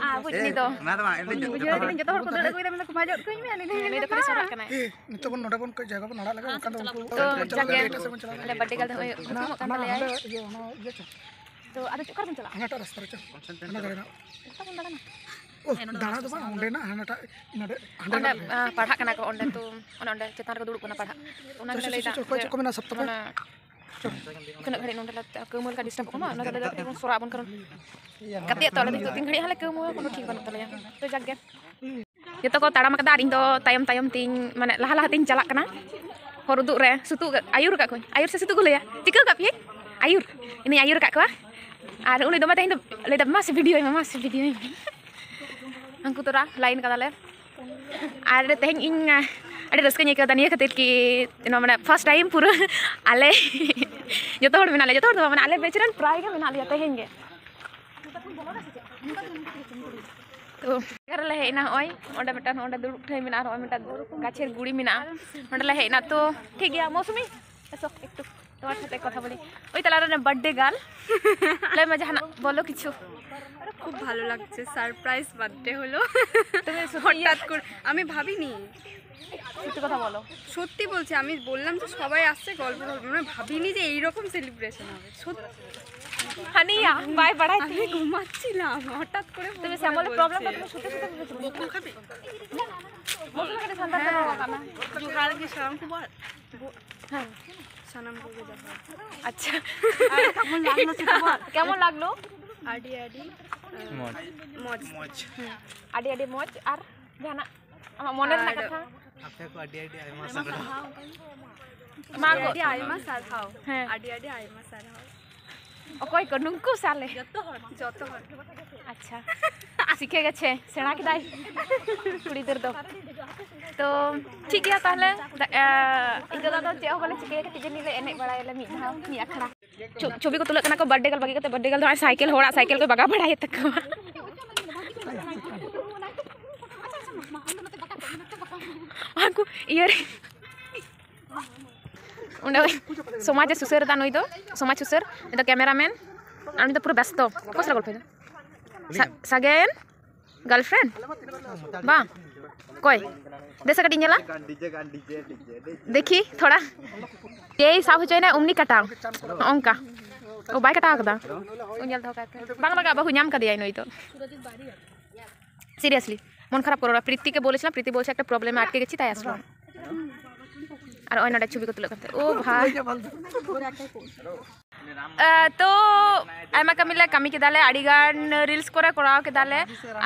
ᱟᱨ ᱵᱩᱡᱽ, ᱩᱱᱤ ᱫᱚ᱾ ᱚᱱᱟ ᱫᱚ ᱵᱟᱝ, ᱩᱱᱤ ᱫᱚ ᱵᱩᱡᱷᱟᱹᱣ ᱡᱚᱛᱚ ᱠᱤᱫᱟᱹᱧ, ᱡᱚᱛᱚ ᱦᱚᱲ ᱠᱚ ᱫᱟᱹᱲ ᱟᱹᱜᱩᱭᱮᱫᱟ, ᱢᱮᱱᱫᱟ ᱠᱚ, "ᱢᱟ ᱡᱚᱜ ᱠᱟᱹᱧ ᱢᱮ", ᱩᱱᱤ ᱫᱚ ᱱᱩᱭ ᱫᱚ ᱠᱷᱟᱹᱞᱤ ᱥᱚᱨᱦᱟᱜ ᱠᱟᱱᱟᱭ᱾ ᱱᱤᱛᱚᱜ ᱵᱚᱱ, ᱱᱚᱰᱮ ᱵᱚᱱ ᱠᱟᱹᱡ ᱡᱟᱭᱜᱟ ᱵᱚᱱ ᱟᱲᱟᱜ ᱞᱮᱜᱮ, ᱵᱟᱠᱷᱟᱱ ᱫᱚ ᱩᱱᱠᱩ ᱛᱚ, ᱪᱟᱞᱟᱜ ᱡᱟᱠ ᱜᱮ, ᱞᱟᱹᱜᱤᱫ ᱮᱴᱟᱜ ᱥᱮᱫ ᱵᱚᱱ ᱪᱟᱞᱟᱣ ᱟᱞᱮ ᱞᱮᱱᱠᱷᱟᱱ᱾ ᱵᱟᱹᱰᱤ ᱜᱟᱞ ᱫᱚ ᱱᱚᱜᱼᱚᱭ ᱩᱛᱷᱩᱢᱚᱜ ᱠᱟᱱ ᱚᱱᱟ ᱛᱟᱞᱮᱭᱟ᱾ ᱦᱟᱸᱰᱮ ᱤᱭᱟᱹ, ᱚᱱᱟ ᱤᱭᱟᱹ ᱪᱚ᱾ ᱛᱚ, ᱟᱫᱚ ᱪᱮᱫ, ᱚᱠᱟ ᱨᱮᱵᱚᱱ ᱪᱟᱞᱟᱜᱼᱟ? ᱦᱟᱱᱟᱴᱟᱜ ᱨᱟᱥᱛᱟ ᱨᱮ ᱪᱚ, ᱦᱟᱱᱟ ᱫᱷᱟᱨᱮ ᱱᱟᱜ᱾ ᱜᱚᱴᱟ ᱵᱚᱱ ᱫᱟᱬᱟᱱᱟ᱾ ᱳ, ᱫᱟᱬᱟ ᱫᱚ ᱵᱟᱝ, ᱚᱸᱰᱮᱱᱟᱜ ᱦᱟᱱᱟᱴᱟᱜ, ᱱᱚᱰᱮ, ᱦᱟᱸᱰᱮ ᱚᱸᱰᱮ, ᱱᱟᱜ᱾ ᱟ, ᱯᱟᱲᱦᱟᱜ ᱠᱟᱱᱟ ᱠᱚ ᱚᱸᱰᱮ ᱛᱚ, ᱚᱱᱮ ᱚᱸᱰᱮ ᱪᱮᱛᱟᱱ ᱨᱮᱠᱚ ᱫᱩᱲᱩᱵ ᱠᱟᱱᱟ ᱯᱟᱲᱦᱟᱜ᱾ ᱚᱱᱟ ᱪᱚ, ᱜᱮᱞᱮ ᱪᱚ, ᱞᱟᱹᱭᱫᱟ ᱪᱚ, ᱚᱠᱚᱭ ᱡᱮ ᱪᱚ ᱠᱚ ᱢᱮᱱᱟ ᱥᱟᱵ ᱛᱟᱯᱮ? ᱚᱱᱟ ᱪᱚ᱾ ᱛᱤᱱᱟᱹᱜ ᱜᱷᱟᱹᱲᱤᱡ ᱱᱚᱸᱰᱮ ᱞᱮ ᱠᱟᱹᱢᱟᱹ ᱞᱮᱠᱟ disturb ᱠᱚ ᱢᱟ, ᱚᱱᱟ ᱛᱮᱞᱮ ᱞᱟᱹᱭᱫᱟ ᱛᱮᱵᱚᱱ ᱥᱚᱨᱟᱜ ᱟᱵᱚᱱ, ᱠᱟᱨᱚᱱ ᱜᱟᱛᱮᱜ ᱛᱚ ᱟᱞᱮ ᱫᱚ ᱛᱤᱱ ᱜᱷᱟᱹᱲᱤᱡ ᱦᱟᱸᱜ ᱞᱮ ᱠᱟᱹᱢᱟᱹᱣᱟ, ᱠᱳᱱᱳ ᱴᱷᱤᱠ ᱵᱟᱹᱱᱩᱜ ᱛᱟᱞᱮᱭᱟ᱾ ᱛᱚ ᱡᱟᱠ ᱜᱮ᱾ ᱡᱚᱛᱚ ᱠᱚ ᱛᱟᱲᱟᱢ ᱟᱠᱟᱫᱟ ᱟᱨ ᱤᱧ ᱫᱚ ᱛᱟᱭᱚᱢ ᱛᱟᱭᱚᱢ ᱛᱤᱧ, ᱢᱟᱱᱮ, ᱞᱟᱦᱟ ᱞᱟᱦᱟ ᱛᱤᱧ ᱪᱟᱞᱟᱜ ᱠᱟᱱᱟ᱾ ᱦᱚᱨ ᱩᱫᱩᱜ ᱨᱮ ᱥᱩᱛᱩᱜ, ᱟᱹᱭᱩᱨ ᱟᱠᱟᱫ ᱠᱚᱣᱟᱧ, ᱟᱹᱭᱩᱨ ᱥᱮ ᱥᱩᱛᱩᱜ ᱠᱚ ᱞᱟᱹᱭᱟ, ᱪᱤᱠᱟᱹ ᱟᱠᱟᱫ ᱯᱮᱭᱟᱹᱧ? ᱟᱹᱭᱩᱨ, ᱤᱧᱤᱧ ᱟᱹᱭᱩᱨ ᱟᱠᱟᱫ ᱠᱚᱣᱟ᱾ ᱟᱨ ᱩᱱᱤ ᱫᱚᱢᱮ ᱛᱮᱦᱮᱧ ᱫᱚ ᱞᱟᱹᱭᱫᱟ, "ᱢᱟ ᱥᱮ video ᱢᱮ, ᱢᱟ ᱥᱮ video ᱢᱮ᱾" ᱩᱱᱠᱩ ᱛᱚᱨᱟ line ᱠᱟᱫᱟᱞᱮ᱾ ᱟᱨ ᱛᱮᱦᱮᱧ ᱤᱧ, ᱟ, ᱟᱹᱰᱤ ᱨᱟᱹᱥᱠᱟᱹᱧ ᱟᱹᱭᱠᱟᱹᱣ ᱮᱫᱟ ᱱᱤᱭᱟᱹ ᱠᱷᱟᱹᱛᱤᱨ ᱠᱤ, ᱱᱚᱣᱟ, ᱢᱟᱱᱮ, first time ᱯᱩᱨᱟᱹ ᱟᱞᱮ ᱡᱚᱛᱚ ᱦᱚᱲ ᱢᱮᱱᱟᱜ ᱞᱮᱭᱟ, ᱡᱚᱛᱚ ᱦᱚᱲ ᱫᱚ ᱵᱟᱝ, ᱢᱟᱱᱮ, ᱟᱞᱮ batch ᱨᱮᱱ ᱯᱨᱟᱭ ᱜᱮ ᱢᱮᱱᱟᱜ ᱞᱮᱭᱟ ᱛᱮᱦᱮᱧ ᱜᱮ᱾ ᱛᱚ, ᱡᱟᱭᱜᱟ ᱨᱮᱞᱮ ᱦᱮᱡ ᱮᱱᱟ, ᱱᱚᱜᱼᱚᱭ ᱚᱸᱰᱮ ᱢᱤᱫᱴᱟᱝ, ᱚᱸᱰᱮ ᱫᱩᱲᱩᱵ ᱴᱷᱟᱹᱭ ᱢᱮᱱᱟᱜᱼᱟ, ᱟᱨ ᱱᱚᱜᱼᱚᱭ ᱢᱤᱫᱴᱟᱝ ᱜᱟᱪᱷᱮᱨ ᱜᱩᱲᱤ ᱢᱮᱱᱟᱜᱼᱟ, ᱱᱚᱸᱰᱮ ᱞᱮ ᱦᱮᱡ ᱮᱱᱟ᱾ ᱛᱚ, ᱴᱷᱤᱠ ᱜᱮᱭᱟ, ᱢᱳᱥᱩᱢᱤ, ᱮᱥᱚ ᱮᱠᱴᱩ ᱛᱚᱢᱟᱨ ᱥᱟᱛᱮ ᱠᱚᱛᱷᱟ ᱵᱚᱞᱤ᱾ ওই তাহলে আর birthday girl, ᱞᱟᱹᱭ ᱢᱮ ᱡᱟᱦᱟᱱᱟᱜ, ᱵᱚᱞᱚ ᱠᱤᱪᱷᱩ᱾ খুব ভালো লাগছে, সারপ্রাইজ বার্থডে হলো। তুমি সত্যি হঠাৎ করে, আমি ভাবিনি। সত্যি কথা বলো। সত্যি বলছি, আমি বললাম যে সবাই আসছে, গল্প করবো, মানে ভাবিনি যে এইরকম সেলিব্রেশন হবে। সত্যি। হানিয়া, বাই বাড়াই আমি ঘুমাচ্ছিলাম, হঠাৎ করে তুমি ফোন করে শ্যামলের প্রবলেম বলছে। তুমি শুতে শুতে ভেবেছো? বকুল খাবি? বকুল খাবি, ঠান্ডা ঠান্ডা বাবা, না? ᱡᱚᱦᱟᱨ ᱜᱮ ᱥᱟᱱᱟᱢ ᱠᱚ᱾ ᱦᱮᱸ᱾ ᱥᱟᱱᱟᱢ ᱠᱚᱜᱮ ᱡᱚᱦᱟᱨ᱾ ᱟᱪᱪᱷᱟ᱾ ᱟᱨ ᱠᱮᱢᱚᱱ ᱞᱟᱜᱽᱞᱳ ᱥᱮ ᱠᱷᱚᱵᱚᱨ? ᱠᱮᱢᱚᱱ ᱞᱟᱜᱽᱞᱳ? ᱟᱹᱰᱤ ᱟᱹᱰᱤ, ᱟᱸ, ᱢᱚᱡᱽ᱾ ᱢᱚᱡᱽ᱾ ᱦᱩᱸ᱾ ᱟᱹᱰᱤ ᱟᱹᱰᱤ ᱢᱚᱡᱽ᱾ ᱟᱨ ᱡᱟᱦᱟᱱᱟᱜ ᱟᱢᱟᱜ ᱢᱚᱱᱮ ᱨᱮᱱᱟᱜ ᱟᱨ ᱠᱟᱛᱷᱟ? ᱟᱯᱮ ᱠᱚ ᱟᱹᱰᱤ ᱟᱹᱰᱤ ᱟᱭᱢᱟ ᱥᱟᱨᱦᱟᱣ᱾ ᱢᱟ ᱟᱹᱰᱤ ᱜᱚ- ᱟᱹᱰᱤ ᱟᱭᱢᱟ ᱥᱟᱨᱦᱟᱣ᱾ ᱦᱮᱸ᱾ ᱟᱹᱰᱤ ᱟᱹᱰᱤ ᱟᱭᱢᱟ ᱥᱟᱨᱦᱟᱣ᱾ ᱚᱠᱚᱭ ᱠᱚ, ᱱᱩᱝᱠᱩ ᱥᱮ ᱟᱞᱮ? ᱡᱚᱛᱚ ᱦᱚᱲ, ᱡᱚᱛᱚ ᱦᱚᱲ᱾ ᱟᱪᱪᱷᱟ, ᱥᱤᱠᱷᱮ ᱜᱮᱪᱷᱮ, ᱥᱮᱬᱟ ᱠᱮᱫᱟᱭ ᱠᱩᱲᱤ ᱜᱤᱫᱟᱹᱨ ᱫᱚ᱾ ᱛᱚ ᱴᱷᱤᱠ ᱜᱮᱭᱟ ᱛᱟᱦᱞᱮ, ᱫᱟ-, ᱮ, ᱱᱤᱛᱚᱜ ᱫᱚ ᱟᱫᱚ ᱪᱮᱫ ᱦᱚᱸ ᱵᱟᱞᱮ ᱪᱤᱠᱟᱹᱭᱟ, ᱠᱟᱹᱴᱤᱡ ᱡᱟᱹᱱᱤᱡ ᱞᱮ ᱮᱱᱮᱡ ᱵᱟᱲᱟᱭᱟᱞᱮ ᱢᱤᱫ ᱫᱷᱟᱣ, ᱢᱤᱫ ᱟᱠᱷᱲᱟ᱾ ᱪᱷᱚ-, ᱪᱷᱚᱵᱤ ᱠᱚ ᱛᱩᱞᱟᱹᱜ ᱠᱟᱱᱟ ᱠᱚ, ᱵᱟᱨᱛᱷᱰᱮ ᱜᱟᱨᱞ ᱵᱟᱹᱜᱤ ᱠᱟᱛᱮ, ᱵᱟᱨᱛᱷᱰᱮ ᱜᱟᱨᱞ ᱫᱚ ᱱᱚᱜᱼᱚᱭ ᱥᱟᱭᱠᱮᱞ, ᱦᱚᱲᱟᱜ ᱥᱟᱭᱠᱮᱞ ᱠᱚᱭ ᱵᱟᱜᱟᱣ ᱵᱟᱲᱟᱭᱮᱫ ᱛᱟᱠᱚᱣᱟ᱾ ᱩᱱᱠᱩ ᱤᱭᱟᱹ ᱨᱮ ᱚᱸᱰᱮ ᱥᱚᱢᱟᱡᱽ ᱮ ᱥᱩᱥᱟᱹᱨ ᱮᱫᱟ ᱱᱩᱭ ᱫᱚ, ᱥᱚᱢᱟᱡᱽ ᱥᱩᱥᱟᱹᱨ᱾ ᱩᱱᱤ ᱫᱚ ᱠᱮᱢᱮᱨᱟᱢᱮᱱ᱾ ᱟᱨ ᱩᱱᱤ ᱫᱚ ᱯᱩᱨᱟᱹ ᱵᱮᱥᱛᱚ᱾ ᱚᱠᱚᱭ ᱥᱟᱞᱟᱜ ᱜᱚᱞᱯᱷᱚᱭ ᱫᱟ? ᱥᱟ- ᱥᱟᱜᱮᱱ ᱜᱟᱨᱞᱯᱷᱨᱮᱱᱰ? ᱵᱟᱝ᱾ ᱚᱠᱚᱭ? ᱫᱮᱥᱮ ᱠᱟᱹᱴᱤᱡ ᱧᱮᱞᱟ᱾ ᱫᱮᱠᱷᱤ ᱛᱷᱚᱲᱟ᱾ ᱮᱭ ᱥᱟᱵ ᱦᱚᱪᱚᱭᱮᱱᱟ ᱩᱢᱱᱤ ᱠᱟᱴᱟᱣ᱾ ᱱᱚᱝᱠᱟ᱾ ᱚ, ᱵᱟᱭ ᱠᱟᱴᱟᱣ ᱠᱟᱫᱟ᱾ ᱧᱮᱞ ᱫᱚᱦᱚ ᱠᱟᱭ ᱯᱮ᱾ ᱵᱟᱝ ᱞᱟᱜᱟᱜ ᱵᱟᱹᱦᱩ, ᱧᱟᱢ ᱠᱟᱫᱮᱭᱟᱭ ᱱᱩᱭ ᱫᱚ᱾ সিরিয়াসলি, মন খারাপ করো না। প্রীতিকে বলেছিলাম, প্রীতি বলছে একটা প্রবলেমে আটকে গেছি, তাই আসলাম। আর ওই নটা ছবি করতে লাগতে, ও ভাই। আহ, তো ᱟᱭᱢᱟ ᱠᱟᱹᱢᱤ ᱞᱮ ᱠᱟᱹᱢᱤ ᱠᱮᱫᱟᱞᱮ, ᱟᱹᱰᱤ ᱜᱟᱱ ᱨᱤᱞᱥ ᱠᱚᱨᱮ ᱠᱚᱨᱟᱣ ᱠᱮᱫᱟᱞᱮ᱾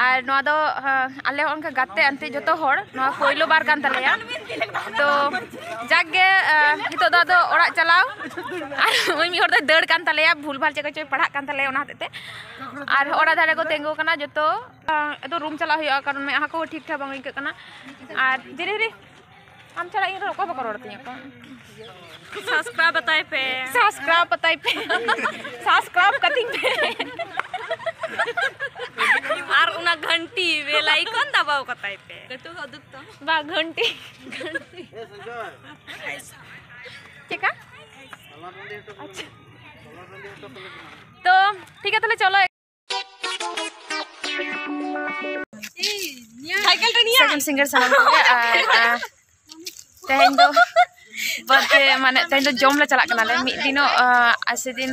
ᱟᱨ ᱱᱚᱣᱟ ᱫᱚ, ᱟᱸ, ᱟᱞᱮ ᱦᱚᱸ ᱚᱱᱠᱟ ᱜᱟᱛᱮ ᱮᱱᱛᱮ ᱡᱚᱛᱚ ᱦᱚᱲ ᱱᱚᱣᱟ ᱯᱳᱭᱞᱳ ᱵᱟᱨ ᱠᱟᱱ ᱛᱟᱞᱮᱭᱟ᱾ ᱛᱚ ᱡᱟᱠ ᱜᱮ, ᱟᱸ, ᱱᱤᱛᱚᱜ ᱫᱚ ᱟᱫᱚ ᱚᱲᱟᱜ ᱪᱟᱞᱟᱣ᱾ ᱟᱨ ᱩᱱᱤ ᱢᱤᱫ ᱦᱚᱲ ᱫᱚᱭ ᱫᱟᱹᱲ ᱠᱟᱱ ᱛᱟᱞᱮᱭᱟ, ᱵᱷᱩᱞ ᱵᱷᱟᱞ ᱪᱮᱫ ᱠᱚᱪᱚᱭ ᱯᱟᱲᱦᱟᱜ ᱠᱟᱱ ᱛᱟᱞᱮᱭᱟ, ᱚᱱᱟ ᱦᱚᱛᱮᱡ ᱛᱮ᱾ ᱟᱨ ᱚᱲᱟᱜ ᱫᱷᱟᱨᱮ ᱠᱚ ᱛᱤᱸᱜᱩ ᱠᱟᱱᱟ ᱡᱚᱛᱚ᱾ ᱟᱸ, ᱟᱫᱚ ᱨᱩᱢ ᱪᱟᱞᱟᱜ ᱦᱩᱭᱩᱜᱼᱟ, ᱠᱟᱨᱚᱱ ᱢᱮᱫᱦᱟ ᱠᱚ ᱴᱷᱤᱠ ᱴᱷᱟᱠ ᱵᱟᱝ ᱟᱹᱭᱠᱟᱹᱜ ᱠᱟᱱᱟ᱾ ᱟᱨ ᱡᱤᱨᱤ ᱦᱤᱨᱤ, ᱟᱢ ᱪᱷᱟᱲᱟ ᱤᱧ ᱨᱮ ᱚᱠᱚᱭ ᱵᱟᱠᱚ ᱨᱚᱲ ᱛᱤᱧᱟᱹ ᱠᱚ᱾ ᱥᱟᱵᱥᱠᱨᱟᱭᱤᱵ ᱟᱛᱟᱭ ᱯᱮ᱾ ᱥᱟᱵᱥᱠᱨᱟᱭᱤᱵ ᱟᱛᱟᱭ ᱯᱮ᱾ ᱥᱟᱵᱥᱠᱨᱟᱭᱤᱵ ᱠᱟᱹᱛᱤᱧ ᱯᱮ᱾ ᱟᱨ ᱚᱱᱟ ᱜᱷᱟᱱᱴᱤ ᱵᱮᱞ ᱟᱭᱠᱚᱱ ᱫᱟᱵᱟᱣ ᱠᱟᱛᱟᱭ ᱯᱮ᱾ ᱵᱟ, ᱜᱷᱟᱱᱴᱤ᱾ ᱪᱮᱫᱠᱟ? ᱟᱪᱪᱷᱟ᱾ ᱛᱚ ᱴᱷᱤᱠ ᱜᱮᱭᱟ, ᱛᱟᱦᱞᱮ ᱪᱚᱞᱚ᱾ ᱥᱟᱭᱠᱮᱞ ᱨᱮ ᱱᱤᱭᱟᱹ᱾ ᱥᱟᱭᱠᱮᱞ ᱥᱤᱝᱜᱟᱨ ᱥᱟᱱᱟᱢ ᱠᱚᱜᱮ᱾ ᱟᱨ, ᱟᱨ, ᱛᱮᱦᱮᱧ ᱫᱚ ᱵᱟᱨᱛᱷᱰᱮ, ᱢᱟᱱᱮ, ᱛᱮᱦᱮᱧ ᱫᱚ ᱡᱚᱢ ᱞᱮ ᱪᱟᱞᱟᱜ ᱠᱟᱱᱟᱞᱮ᱾ ᱢᱤᱫ ᱫᱤᱱᱚᱜ, ᱟᱨ, ᱥᱮᱫᱤᱱ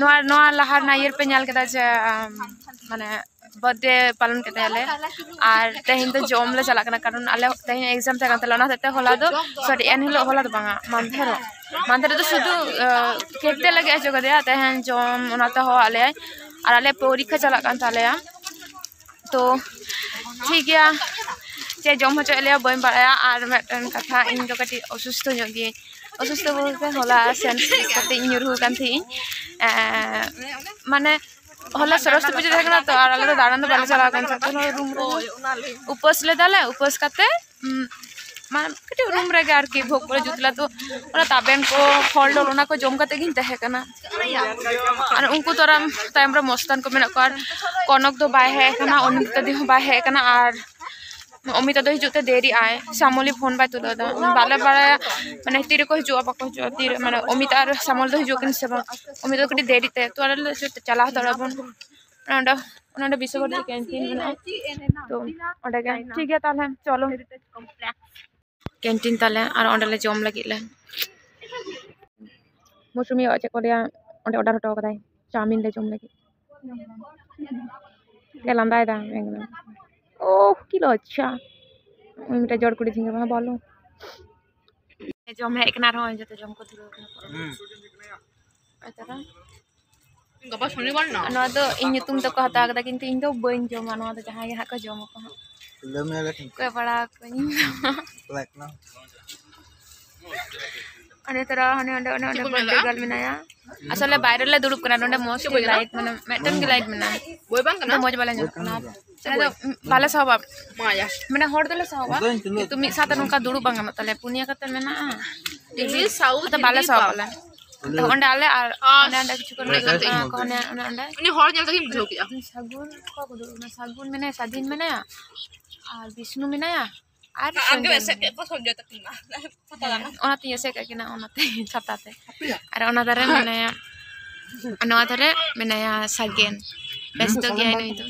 ᱱᱚᱣᱟ, ᱱᱚᱣᱟ ᱞᱟᱦᱟ ᱨᱮᱱᱟᱜ ᱤᱭᱟᱹ ᱨᱮᱯᱮ ᱧᱮᱞ ᱠᱮᱫᱟ ᱡᱮ, ᱟᱨ, ᱢᱟᱱᱮ, ᱵᱟᱨᱛᱷᱰᱮ ᱯᱟᱞᱚᱱ ᱠᱮᱫ ᱛᱟᱭᱟᱞᱮ᱾ ᱟᱨ ᱛᱮᱦᱮᱧ ᱫᱚ ᱡᱚᱢ ᱞᱮ ᱪᱟᱞᱟᱜ ᱠᱟᱱᱟ, ᱠᱟᱨᱚᱱ ᱟᱞᱮ ᱛᱮᱦᱮᱧ ᱮᱠᱡᱟᱢ ᱛᱟᱦᱮᱸ ᱠᱟᱱ ᱛᱟᱞᱮᱭᱟ, ᱚᱱᱟ ᱦᱚᱛᱮᱡ ᱛᱮ ᱦᱚᱞᱟ ᱫᱚ, ᱥᱚᱨᱤ, ᱮᱱ ᱦᱤᱞᱳᱜ, ᱦᱚᱞᱟ ᱫᱚ ᱵᱟᱝᱟ, ᱢᱟᱱᱫᱷᱮᱨᱚᱜ, ᱢᱟᱱᱫᱷᱮᱨ ᱨᱮᱫᱚ ᱥᱩᱫᱷᱩ, ᱟᱸ, ᱠᱮᱠ ᱛᱮ ᱞᱟᱹᱜᱤᱫ ᱦᱚᱪᱚ ᱠᱟᱫᱮᱭᱟ, ᱛᱮᱦᱮᱧ ᱡᱚᱢ ᱚᱱᱟᱛᱮ ᱦᱚᱦᱚ ᱟᱫ ᱞᱮᱭᱟᱭ᱾ ᱟᱨ ᱟᱞᱮ ᱯᱚᱨᱤᱠᱠᱷᱟ ᱪᱟᱞᱟᱜ ᱠᱟᱱ ᱛᱟᱞᱮᱭᱟ᱾ ᱛᱚ ᱴᱷᱤᱠ ᱜᱮᱭᱟ, ᱪᱮᱫ ᱡᱚᱢ ᱦᱚᱪᱚᱭᱮᱫ ᱞᱮᱭᱟ ᱵᱟᱹᱧ ᱵᱟᱲᱟᱭᱟ᱾ ᱟᱨ ᱢᱤᱫᱴᱮᱱ ᱠᱟᱛᱷᱟ, ᱤᱧ ᱫᱚ ᱠᱟᱹᱴᱤᱡ ᱚᱥᱩᱥᱛᱷᱚ ᱧᱚᱜ ᱜᱤᱭᱟᱹᱧ᱾ ᱚᱥᱩᱥᱛᱷᱚ ᱵᱚᱞᱛᱮ ᱦᱚᱞᱟ ᱥᱮᱱ ᱠᱟᱛᱮ ᱤᱧ ᱧᱩᱨᱦᱩ ᱟᱠᱟᱱ ᱛᱟᱦᱮᱸᱜ ᱤᱧ, ᱮᱸ, ᱢᱟᱱᱮ, ᱦᱚᱞᱟ ᱥᱚᱨᱚᱥᱚᱛᱤ ᱯᱩᱡᱟᱹ ᱛᱟᱦᱮᱸ ᱠᱟᱱᱟ ᱛᱚ, ᱟᱨ ᱟᱞᱮ ᱫᱚ ᱫᱟᱬᱟᱱ ᱫᱚ ᱵᱟᱞᱮ ᱪᱟᱞᱟᱣ ᱠᱟᱱ ᱛᱟᱦᱮᱸᱫ᱾ ᱛᱚ ᱱᱚᱣᱟ ᱨᱩᱢ ᱨᱮ ᱩᱯᱟᱹᱥ ᱞᱮᱫᱟᱞᱮ, ᱩᱯᱟᱹᱥ ᱠᱟᱛᱮ, ᱩᱢ, ᱢᱟᱱᱮ ᱠᱟᱹᱴᱤᱡ ᱨᱩᱢ ᱨᱮᱜᱮ ᱟᱨᱠᱤ ᱵᱷᱳᱜᱽ ᱠᱚᱞᱮ ᱡᱩᱛ ᱞᱮᱫᱟ᱾ ᱛᱚ ᱚᱱᱟ ᱛᱟᱵᱮᱱ ᱠᱚ, ᱯᱷᱚᱞ ᱰᱚᱞ, ᱚᱱᱟ ᱠᱚ ᱡᱚᱢ ᱠᱟᱛᱮ ᱜᱤᱧ ᱛᱟᱦᱮᱸ ᱠᱟᱱᱟ᱾ ᱟᱨ ᱩᱱᱠᱩ ᱛᱚ ᱟᱨ ᱛᱟᱭᱚᱢ ᱨᱮ ᱢᱚᱥᱛᱟᱱ ᱠᱚ ᱢᱮᱱᱟᱜ ᱠᱚᱣᱟ, ᱟᱨ ᱠᱚᱱᱚᱠ ᱫᱚ ᱵᱟᱭ ᱦᱮᱡ ᱟᱠᱟᱱᱟ, ᱚᱱᱤᱱᱫᱤᱛᱟ ᱫᱤ ᱦᱚᱸ ᱵᱟᱭ ᱦᱮᱡ ᱟᱠᱟᱱᱟ, ᱟᱨ ᱚᱢᱤᱛᱟ ᱫᱚ ᱦᱤᱡᱩᱜ ᱛᱮ ᱫᱮᱨᱤᱜ ᱟᱭ, ᱥᱟᱢᱚᱞᱤ ᱯᱷᱳᱱ ᱵᱟᱭ ᱛᱩᱞᱟᱹᱣ ᱮᱫᱟ, ᱵᱟᱞᱮ ᱵᱟᱲᱟᱭᱟ ᱢᱟᱱᱮ ᱛᱤ ᱨᱮᱠᱚ ᱦᱤᱡᱩᱜᱼᱟ ᱵᱟᱠᱚ ᱦᱤᱡᱩᱜᱼᱟ, ᱛᱤᱨᱮ ᱢᱟᱱᱮ ᱚᱢᱤᱛᱟ ᱟᱨ ᱥᱟᱢᱚᱞ ᱫᱚ ᱦᱤᱡᱩᱜ ᱠᱤᱱ ᱥᱮ ᱵᱟᱝ᱾ ᱚᱢᱤᱛᱟ ᱫᱚ ᱠᱟᱹᱴᱤᱡ ᱫᱮᱨᱤ ᱛᱮ, ᱛᱚ ᱟᱞᱮ ᱞᱮ ᱪᱟᱞᱟᱣ ᱦᱟᱛᱟᱲᱚᱜ ᱟᱵᱚᱱ᱾ ᱚᱸᱰᱮ, ᱚᱸᱰᱮ ᱵᱤᱥᱥᱚ ᱵᱷᱟᱨᱚᱛᱤ ᱠᱮᱱᱴᱤᱱ ᱢᱮᱱᱟᱜᱼᱟ, ᱛᱚ ᱚᱸᱰᱮ ᱜᱮ᱾ ᱴᱷᱤᱠ ᱜᱮᱭᱟ, ᱛᱟᱦᱚᱞᱮ ᱪᱚᱞᱚ ᱠᱮᱱᱴᱤᱱ ᱛᱟᱞᱮ, ᱟᱨ ᱚᱸᱰᱮ ᱞᱮ ᱡᱚᱢ ᱞᱟᱹᱜᱤᱫ ᱞᱮ᱾ ᱢᱳᱥᱩᱢᱤ ᱪᱮᱫ ᱠᱚ ᱞᱟᱹᱭᱟ, ᱚᱸᱰᱮ ᱚᱰᱟᱨ ᱦᱚᱴᱚ ᱠᱟᱫᱟᱭ ᱪᱟᱣᱢᱤᱱ ᱞᱮ ᱡᱚᱢ ᱞᱟᱹᱜᱤᱫ᱾ ᱮ ᱞᱟᱸᱫᱟᱭᱮᱫᱟ ᱮᱠᱫᱚᱢ᱾ ᱳᱦ, ᱠᱤ ᱞᱚᱡᱡᱟ᱾ ᱩᱱᱤ ᱢᱤᱫᱴᱮᱡ ᱡᱚᱲ ᱠᱩᱲᱤ ᱡᱷᱤᱸᱜᱟᱹ ᱵᱟᱦᱟ ᱵᱚᱞᱚ᱾ ᱡᱚᱢ ᱦᱮᱡ ᱠᱟᱱᱟ ᱟᱨᱦᱚᱸ ᱡᱚᱛᱚ ᱡᱚᱢ ᱠᱚ ᱫᱷᱩᱨᱟᱹᱣ ᱠᱟᱱᱟ ᱠᱚ᱾ ᱦᱩᱸ᱾ ᱟᱨ ᱛᱟᱨᱟ? ᱜᱟᱯᱟ ᱥᱚᱱᱤᱵᱟᱨ ᱱᱟ᱾ ᱱᱚᱣᱟ ᱫᱚ ᱤᱧ ᱧᱩᱛᱩᱢ ᱛᱮᱠᱚ ᱦᱟᱛᱟᱣ ᱠᱟᱫᱟ, ᱠᱤᱱᱛᱩ ᱤᱧ ᱫᱚ ᱵᱟᱹᱧ ᱡᱚᱢᱟ᱾ ᱱᱚᱣᱟ ᱫᱚ ᱡᱟᱦᱟᱸᱭ ᱜᱮ ᱦᱟᱸᱜ ᱠᱚ ᱡᱚᱢ ᱟᱠᱚ ᱦᱟᱸᱜ᱾ ᱞᱟᱹᱭ ᱢᱮ ᱟᱞᱮ ᱴᱷᱮᱱ᱾ ᱚᱠᱚᱭ ᱯᱟᱲᱟᱣ ᱟᱠᱚᱣᱟᱹᱧ? ᱞᱟᱭᱤᱠ ᱱᱟ᱾ ᱚᱸᱰᱮ ᱛᱚᱨᱟ ᱦᱟᱱᱮ ᱚᱸᱰᱮ, ᱚᱸᱰᱮ, ᱚᱸᱰᱮ ᱪᱮᱫ ᱠᱚ ᱵᱟᱨᱛᱷᱰᱮ ᱢᱮᱱᱟᱜᱼᱟ? ᱜᱟᱨᱞ ᱢᱮᱱᱟᱭᱟ᱾ ᱟᱥᱚᱞᱮ ᱵᱟᱭᱨᱮ ᱞᱮ ᱫᱩᱲᱩᱵ ᱠᱟᱱᱟ, ᱱᱚᱸᱰᱮ ᱢᱚᱡᱽ ᱪᱮᱫ ᱠᱚ ᱴᱷᱤᱠ ᱢᱮᱱᱟᱜᱼᱟ? ᱞᱟᱭᱤᱴ, ᱢᱟᱱᱮ ᱢᱤᱫᱴᱮᱱ ᱜᱮ ᱞᱟᱭᱤᱴ ᱢᱮᱱᱟᱜᱼᱟ᱾ ᱵᱳᱭ ᱵᱟᱝ ᱠᱟᱱᱟ? ᱚᱸᱰᱮ ᱢᱚᱡᱽ ᱵᱟᱞᱮ ᱧᱟᱢᱚᱜ ᱠᱟᱱᱟ᱾ ᱚᱱᱟ ᱫᱚ, ᱩᱸ, ᱵᱟᱞᱮ ᱥᱟᱦᱟᱵᱟ᱾ ᱢᱟᱭᱟ᱾ ᱢᱟᱱᱮ ᱦᱚᱲ ᱫᱚᱞᱮ ᱥᱟᱦᱟᱵᱟ, ᱠᱤᱱᱛᱩ ᱢᱤᱫ ᱥᱟᱶᱛᱮ ᱱᱚᱝᱠᱟ ᱫᱩᱲᱩᱵ ᱵᱟᱝ ᱜᱟᱱᱚᱜ ᱛᱟᱞᱮᱭᱟ, ᱯᱩᱱᱭᱟᱹ ᱠᱟᱛᱮ ᱢᱮᱱᱟᱜᱼᱟ᱾ ᱤᱝᱞᱤᱥ, ᱥᱟᱣᱩᱛᱷ, ᱟᱫᱚ ᱵᱟᱞᱮ ᱦᱤᱱᱫᱤ, ᱥᱟᱦᱟᱵ ᱵᱟᱝ᱾ ᱯᱟᱞᱮ᱾ ᱛᱚ ᱚᱸᱰᱮ ᱟᱞᱮ ᱟᱨ ᱟᱥ, ᱚᱸᱰᱮ, ᱚᱸᱰᱮ ᱠᱤᱪᱷᱩ ᱠᱚ ᱢᱮᱱᱟᱜ ᱜᱟᱛᱮ ᱠᱚᱣᱟ, ᱤᱧ ᱠᱚ ᱦᱟᱱᱮ, ᱚᱱᱮ ᱚᱸᱰᱮ᱾ ᱩᱱᱤ ᱦᱚᱲ ᱧᱮᱞ ᱛᱮᱜᱮᱧ ᱵᱩᱡᱷᱟᱹᱣ ᱠᱮᱜᱼᱟ᱾ ᱥᱟᱹᱜᱩᱱ ᱠᱚ ᱫᱩᱲᱩᱵ ᱠᱟᱱᱟ, ᱥᱟᱹᱜᱩᱱ ᱢᱮᱱᱟᱭᱟ, ᱥᱟᱫᱷᱤᱱ ᱢᱮᱱᱟᱭᱟ, ᱟᱨ ᱵᱤᱥᱱᱩ ᱢᱮᱱᱟᱭᱟ, ᱟᱨ ᱟᱢ ᱜᱮᱢ ᱥᱚᱧᱡᱚᱭ ᱮᱥᱮᱫ ᱢᱮᱱᱟᱭᱟ᱾ ᱠᱮᱫ ᱠᱚᱣᱟ ᱥᱚᱧᱡᱚᱭ ᱛᱟᱹᱠᱤᱱ ᱢᱟ᱾ ᱦᱮᱸ, ᱚᱱᱟᱛᱮᱧ ᱮᱥᱮᱫ ᱠᱟᱜ ᱠᱤᱱᱟ ᱚᱱᱟᱛᱮ, ᱪᱷᱟᱛᱟ ᱛᱮ᱾ ᱟᱨ ᱚᱱᱟ ᱫᱷᱟᱨᱮ ᱢᱮᱱᱟᱭᱟ, ᱱᱚᱣᱟ ᱫᱷᱟᱨᱮ ᱢᱮᱱᱟᱭᱟ ᱥᱟᱜᱮᱱ᱾ ᱵᱮᱥ ᱫᱚ ᱜᱮᱭᱟᱭ ᱱᱩᱭ ᱫᱚ᱾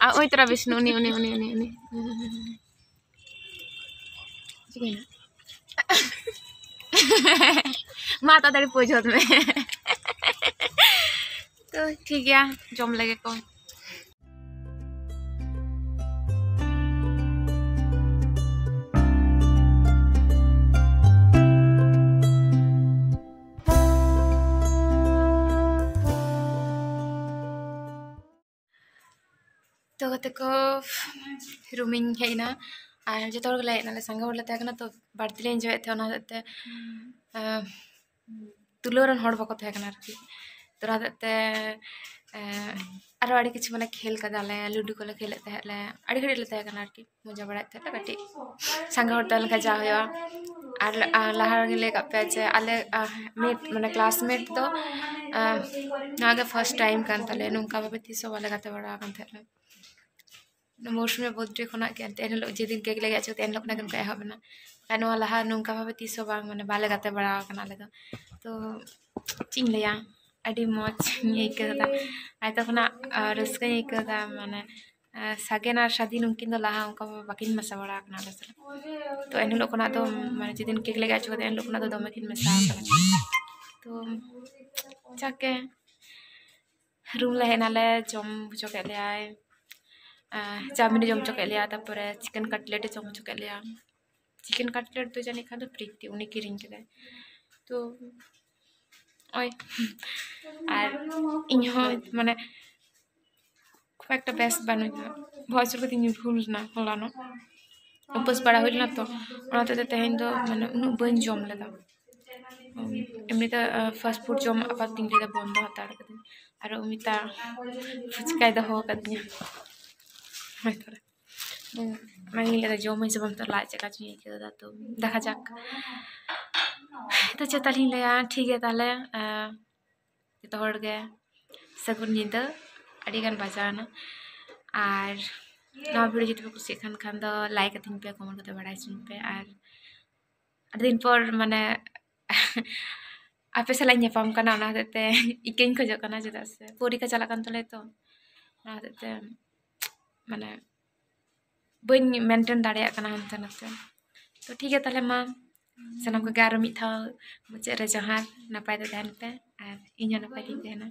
ᱟᱨ ᱳᱭ ᱛᱚᱨᱟ ᱵᱤᱥᱱᱩ, ᱩᱱᱤ, ᱩᱱᱤ, ᱩᱱᱤ, ᱩᱱᱤ, ᱩᱱᱤ᱾ ᱪᱤᱠᱟᱹᱭᱮᱱᱟ? ᱢᱟ ᱛᱟᱲᱟᱛᱟᱲᱤ ᱯᱳᱡᱽ ᱦᱚᱫ ᱢᱮ᱾ ᱛᱚ ᱴᱷᱤᱠ ᱜᱮᱭᱟ, ᱡᱚᱢ ᱞᱮᱜᱮ ᱠᱚ᱾ ᱛᱚ ᱜᱟᱛᱮ ᱠᱚ, ᱨᱩᱢᱤᱧ ᱦᱮᱡ ᱮᱱᱟ, ᱟᱨ ᱡᱚᱛᱚ ᱦᱚᱲ ᱜᱮᱞᱮ ᱦᱮᱡ ᱮᱱᱟᱞᱮ, ᱥᱟᱸᱜᱮ ᱦᱚᱲ ᱞᱮ ᱛᱟᱦᱮᱸ ᱠᱟᱱᱟ, ᱛᱚ ᱵᱟᱹᱲᱛᱤ ᱞᱮ ᱮᱱᱡᱚᱭᱮᱫ ᱛᱟᱦᱮᱸᱫ, ᱚᱱᱟ ᱦᱚᱛᱮᱡ ᱛᱮ, ᱟᱸ, ᱛᱩᱞᱟᱹᱣ ᱨᱮᱱ ᱦᱚᱲ ᱵᱟᱠᱚ ᱛᱟᱦᱮᱸ ᱠᱟᱱᱟ ᱟᱨᱠᱤ᱾ ᱛᱚ ᱚᱱᱟ ᱦᱚᱛᱮᱡ ᱛᱮ, ᱟᱸ, ᱟᱨᱚ ᱟᱹᱰᱤ ᱠᱤᱪᱷᱩ ᱢᱟᱱᱮ ᱠᱷᱮᱞ ᱠᱟᱫᱟᱞᱮ, ᱞᱩᱰᱩ ᱠᱚᱞᱮ ᱠᱷᱮᱞᱮᱫ ᱛᱟᱦᱮᱸᱫ ᱞᱮ, ᱟᱹᱰᱤ ᱜᱷᱟᱹᱲᱤᱡ ᱞᱮ ᱛᱟᱦᱮᱸ ᱠᱟᱱᱟ ᱟᱨᱠᱤ᱾ ᱢᱚᱡᱟ ᱵᱟᱲᱟᱭᱮᱫ ᱛᱟᱦᱮᱸᱫ ᱞᱮ ᱠᱟᱹᱴᱤᱡ᱾ ᱥᱟᱸᱜᱮ ᱦᱚᱲ ᱛᱟᱦᱮᱸ ᱞᱮᱱᱠᱷᱟᱱ ᱡᱟ ᱦᱩᱭᱩᱜᱼᱟ᱾ ᱟᱨ ᱞᱟ-, ᱟᱨ ᱞᱟᱦᱟ ᱨᱮᱜᱮ ᱞᱟᱹᱭ ᱠᱟᱜ ᱯᱮᱭᱟ ᱡᱮ ᱟᱞᱮ, ᱟᱨ, ᱢᱤᱫ, ᱢᱟᱱᱮ, classmate ᱫᱚ, ᱟᱨ, ᱱᱚᱣᱟ ᱜᱮ first time ᱠᱟᱱ ᱛᱟᱞᱮᱭᱟ, ᱱᱚᱝᱠᱟ ᱵᱷᱟᱵᱮ ᱛᱤᱥ ᱦᱚᱸ ᱵᱟᱞᱮ ᱜᱟᱛᱮ ᱵᱟᱲᱟ ᱟᱠᱟᱱ ᱛᱟᱦᱮᱸᱫ ᱞᱮ᱾ ᱢᱳᱥᱩᱢᱤᱭᱟᱜ ᱵᱟᱨᱛᱷᱰᱮ ᱠᱷᱚᱱᱟᱜ ᱜᱮ ᱮᱱᱛᱮ ᱮᱱᱦᱤᱞᱳᱜ ᱡᱮᱫᱤᱱ ᱠᱮᱠ ᱞᱮ ᱜᱮᱫ ᱦᱚᱪᱚ ᱠᱮᱫᱟ, ᱮᱱᱦᱤᱞᱳᱜ ᱠᱷᱚᱱᱟᱜ ᱜᱮ ᱚᱱᱠᱟ ᱮᱦᱚᱵ ᱮᱱᱟ᱾ ᱟᱨ ᱱᱚᱣᱟ ᱞᱟᱦᱟ ᱱᱚᱝᱠᱟ ᱵᱷᱟᱵᱮ ᱛᱤᱥ ᱦᱚᱸ ᱵᱟᱝ, ᱢᱟᱱᱮ, ᱵᱟᱞᱮ ᱜᱟᱛᱮ ᱵᱟᱲᱟ ᱟᱠᱟᱱᱟ ᱟᱞᱮ ᱫᱚ᱾ ᱛᱚ ᱪᱮᱫ ᱤᱧ ᱞᱟᱹᱭᱟ, ᱟᱹᱰᱤ ᱢᱚᱡᱽ ᱤᱧ ᱟᱹᱭᱠᱟᱹᱣ ᱮᱫᱟ᱾ ᱟᱭᱛᱟ ᱠᱷᱚᱱᱟᱜ, ᱟᱨ ᱨᱟᱹᱥᱠᱟᱹᱧ ᱟᱹᱭᱠᱟᱹᱣ ᱮᱫᱟ, ᱢᱟᱱᱮ, ᱟᱨ ᱥᱟᱜᱮᱱ ᱟᱨ ᱥᱟᱫᱤᱱ ᱩᱱᱠᱤᱱ ᱫᱚ ᱞᱟᱦᱟ ᱚᱱᱠᱟ ᱵᱟᱹᱠᱤᱱ ᱢᱮᱥᱟ ᱵᱟᱲᱟ ᱟᱠᱟᱱᱟ ᱟᱞᱮ ᱥᱟᱞᱟᱜ᱾ ᱛᱚ ᱮᱱᱦᱤᱞᱳᱜ ᱠᱷᱚᱱᱟᱜ ᱫᱚ, ᱢᱟᱱᱮ, ᱡᱮᱫᱤᱱ ᱠᱮᱠ ᱞᱮ ᱜᱮᱫ ᱦᱚᱪᱚ ᱠᱮᱫᱟ, ᱮᱱᱦᱤᱞᱳᱜ ᱠᱷᱚᱱᱟᱜ ᱫᱚ ᱫᱚᱢᱮ ᱠᱤᱱ ᱢᱮᱥᱟ ᱟᱠᱟᱱᱟ᱾ ᱛᱚ ᱡᱟᱠᱮ, ᱨᱩᱢ ᱞᱮ ᱦᱮᱡ ᱮᱱᱟᱞᱮ, ᱡᱚᱢ ᱦᱚᱪᱚ ᱠᱮᱫ ᱞᱮᱭᱟᱭ, ᱟᱨ ᱪᱟᱣᱢᱤᱱᱮ ᱡᱚᱢ ᱦᱚᱪᱚ ᱠᱮᱫ ᱞᱮᱭᱟ, ᱛᱟᱨᱯᱚᱨᱮ ᱪᱤᱠᱮᱱ ᱠᱟᱴᱞᱮᱴᱮ ᱡᱚᱢ ᱦᱚᱪᱚ ᱠᱮᱫ ᱞᱮᱭᱟ᱾ ᱪᱤᱠᱮᱱ ᱠᱟᱴᱞᱮᱴ ᱫᱚ ᱡᱟᱹᱱᱤᱡ ᱠᱷᱟᱱ ᱫᱚ ᱯᱨᱤᱛᱤ, ᱩᱱᱤ ᱠᱤᱨᱤᱧ ᱠᱮᱫᱟᱭ᱾ ᱛᱚ ᱳᱭ, ᱟᱨ ᱤᱧ ᱦᱚᱸ, ᱢᱟᱱᱮ, ᱠᱷᱩᱵ ᱮᱠᱴᱟ ᱵᱮᱥ ᱵᱟᱹᱱᱩᱧᱟ, ᱵᱚᱦᱚᱜ ᱦᱟᱹᱥᱩ ᱠᱟᱛᱮᱧ ᱧᱩᱨᱦᱩ ᱞᱮᱱᱟ ᱦᱚᱞᱟᱱᱚᱜ, ᱩᱯᱟᱹᱥ ᱵᱟᱲᱟ ᱦᱩᱭ ᱞᱮᱱᱟ᱾ ᱛᱚ ᱚᱱᱟ ᱦᱚᱛᱮᱡ ᱛᱮ ᱛᱮᱦᱮᱧ ᱫᱚ, ᱢᱟᱱᱮ, ᱩᱱᱟᱹᱜ ᱵᱟᱹᱧ ᱡᱚᱢ ᱞᱮᱫᱟ᱾ ᱩᱢ, ᱮᱢᱱᱤ ᱫᱚ, ᱟᱸ, fast food ᱡᱚᱢ ᱟᱯᱟᱛᱚᱛᱚᱧ ᱞᱟᱹᱭᱫᱟ ᱵᱚᱱᱫᱚ ᱦᱟᱛᱟᱲ ᱠᱟᱹᱫᱟᱹᱧ᱾ ᱟᱨ ᱩᱢᱤᱛᱟ ᱯᱷᱩᱪᱠᱟᱭ ᱫᱚᱦᱚ ᱟᱠᱟᱫᱤᱧᱟ᱾ ᱦᱳᱭ ᱛᱚᱨᱟ᱾ ᱩᱸ, ᱚᱱᱟᱜᱤᱧ ᱞᱟᱹᱭᱫᱟ ᱡᱚᱢᱟᱹᱧ ᱥᱮ ᱵᱟᱝ, ᱛᱚ ᱞᱟᱡ ᱪᱮᱫ ᱞᱮᱠᱟ ᱪᱚᱧ ᱟᱹᱭᱠᱟᱹᱣ ᱮᱫᱟ, ᱛᱚ ᱫᱮᱠᱷᱟ ᱡᱟᱠ᱾ ᱛᱚ ᱪᱮᱫ ᱛᱟᱦᱞᱮᱧ ᱞᱟᱹᱭᱟ, ᱴᱷᱤᱠ ᱜᱮᱭᱟ ᱛᱟᱦᱞᱮ, ᱟᱸ, ᱡᱚᱛᱚ ᱦᱚᱲ ᱜᱮ ᱥᱟᱹᱜᱩᱱ ᱧᱤᱫᱟᱹ, ᱟᱹᱰᱤᱜᱟᱱ ᱵᱟᱡᱟᱣ ᱮᱱᱟ᱾ ᱟᱨ ᱱᱚᱣᱟ video ᱡᱩᱫᱤ ᱯᱮ ᱠᱩᱥᱤᱭᱟᱜ ᱠᱷᱟᱱ, ᱠᱷᱟᱱ ᱫᱚ like ᱟᱹᱛᱤᱧ ᱯᱮ, comment ᱠᱟᱛᱮ ᱵᱟᱲᱟᱭ ᱦᱚᱪᱚᱧ ᱯᱮ᱾ ᱟᱨ ᱟᱹᱰᱤ ᱫᱤᱱ ᱯᱚᱨ, ᱢᱟᱱᱮ, ᱟᱯᱮ ᱥᱟᱞᱟᱜ ᱤᱧ ᱧᱟᱯᱟᱢ ᱠᱟᱱᱟ, ᱚᱱᱟ ᱦᱚᱛᱮᱡ ᱛᱮ ᱤᱠᱟᱹᱧ ᱠᱷᱚᱡᱚᱜ ᱠᱟᱱᱟ, ᱪᱮᱫᱟᱜ ᱥᱮ ᱯᱚᱨᱤᱠᱷᱟ ᱪᱟᱞᱟᱜ ᱠᱟᱱ ᱛᱟᱞᱮᱭᱟ ᱛᱚ, ᱚᱱᱟ ᱦᱚᱛᱮᱡ ᱛᱮ, ᱢᱟᱱᱮ, ᱵᱟᱹᱧ maintain ᱫᱟᱲᱮᱭᱟᱜ ᱠᱟᱱᱟ ᱦᱟᱱᱛᱮ ᱱᱟᱛᱮ᱾ ᱛᱚ ᱴᱷᱤᱠ ᱜᱮᱭᱟ ᱛᱟᱦᱞᱮ ᱢᱟ, ᱥᱟᱱᱟᱢ ᱠᱚᱜᱮ ᱟᱨᱚ ᱢᱤᱫ ᱫᱷᱟᱣ ᱢᱩᱪᱟᱹᱫ ᱨᱮ ᱡᱚᱦᱟᱨ, ᱱᱟᱯᱟᱭ ᱛᱮ ᱛᱟᱦᱮᱱ ᱯᱮ ᱟᱨ ᱤᱧ ᱦᱚᱸ ᱱᱟᱯᱟᱭ ᱛᱤᱧ ᱛᱟᱦᱮᱱᱟ᱾